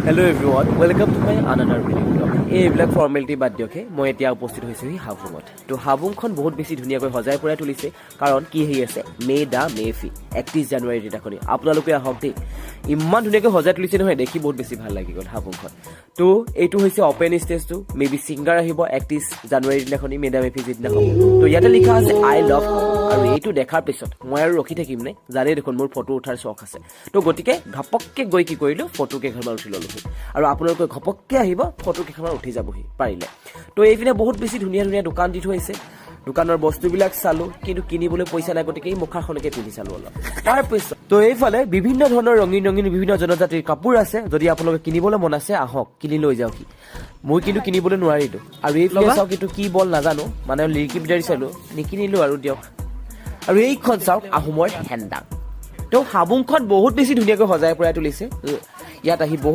Hello everyone, welcome to my another video blog. এইবিলাক formality বাদ দিয়কহে। মই এতিয়া উপস্থিত হৈছোহি হাবুঙত। তো হাবুংখন বহুত বেছি ধুনীয়াকৈ সজাই পৰাই তুলিছে, কাৰণ কি হেৰি আছে, মে ডা মে ফি, 31 জানুৱাৰীৰ দিনাখনি। আপোনালোকে আহক দেই। ইমান ধুনীয়াকৈ সজাই তুলিছে নহয়, দেখি বহুত বেছি ভাল লাগি গ'ল হাবুংখন। তো এইটো হৈছে অ'পেন ষ্টেজটো। মে বি ছিংগাৰ আহিব 31 জানুৱাৰীৰ দিনাখনি, মে ডা মে ফি যিদিনা হ'ব। তো ইয়াতে লিখা আছে "আই লভ হাবুং"। আৰু এইটো দেখাৰ পিছত মই আৰু ৰখি থাকিম নে? জানেই দেখোন, মোৰ ফটো উঠাৰ চখ আছে। তো গতিকে ঘপককৈ গৈ কি কৰিলোঁ, ফটো কেইখনমান উঠি ল'লোহি। আৰু আপোনালোকে ঘপককৈ আহিব, ফটো কেইখনমান উঠি যাবহি পাৰিলে। তো এইপিনে বহুত বেছি ধুনীয়া ধুনীয়া দোকান দি থৈছে। দোকানৰ বস্তুবিলাক চালোঁ, কিন্তু কিনিবলৈ পইচা নাই। গতিকে এই মুখাখনকে পিন্ধি চালোঁ অলপ। তাৰপিছত তো এইফালে বিভিন্ন ধৰণৰ ৰঙীন ৰঙীন বিভিন্ন জনজাতিৰ কাপোৰ আছে। যদি আপোনালোকে কিনিবলৈ মন আছে, আহক, কিনি লৈ যাওকহি। মই কিন্তু কিনিবলৈ নোৱাৰিলোঁ। আৰু এইফালে চাওক, এইটো কি বল নাজানো, মানে লিৰিকি বিদাৰি চালোঁ, নিকিনিলোঁ আৰু দিয়ক। আৰু এইখন চাওক, আহোমৰ হেন্দাং। তো হাবুংখন বহুত বেছি ধুনীয়াকৈ সজাই পৰাই তুলিছে। ইয়াত আহি বহুত